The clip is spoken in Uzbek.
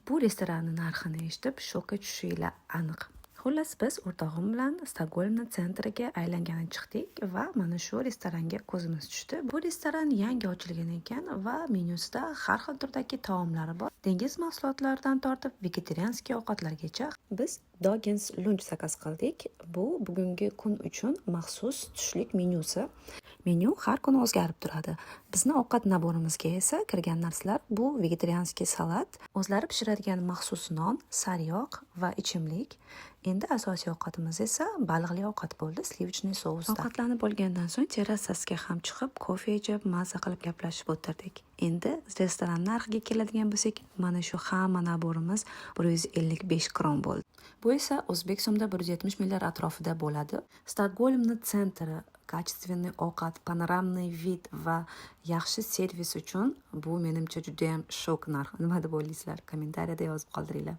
Bu restoranni narxini eshitib, shokka tushishinglar aniq. Xullas, biz o'rtog'im bilan Stokgolmni центр iga aylangani chiqdik va mana shu restoranga ko'zimiz tushdi. Bu restoran yangi ochilgan ekan va menyusida har xil turdagi taomlari bor. Dengiz mahsulotlaridan tortib вегетарианский ovqatlargacha. Biz Dagens Lunch заказ qildik. Bu bugungi kun uchun maxsus tushlik menyusi. Menyu har kuni o'zgarib turadi. Bizni ovqat набор imizga esa kirgan narsalar bu вегетарианский salat, o'zlari pishiradigan maxsus non, sariyog' va ichimlik. Endi asosiy ovqatimiz esa baliqli ovqat bo'ldi, сливочный sousda. Ovqatlanib bo'lgandan so'ng terrasasiga ham chiqib, kofe ichib, maza qilib gaplashib o'tirdik. Endi restoran narxiga keladigan bo'lsak, mana shu hamma набор imiz 155 kron bo'ldi. Bu esa o'zbek so'mida 170 minglar atrofida bo'ladi. Stokgolmni центр i, качественный ovqat, панорамный вид va yaxshi servis uchun bu menimcha judayam shok narx. Nima deb o'ylaysizlar? Kommentariyada yozib qoldiringlar.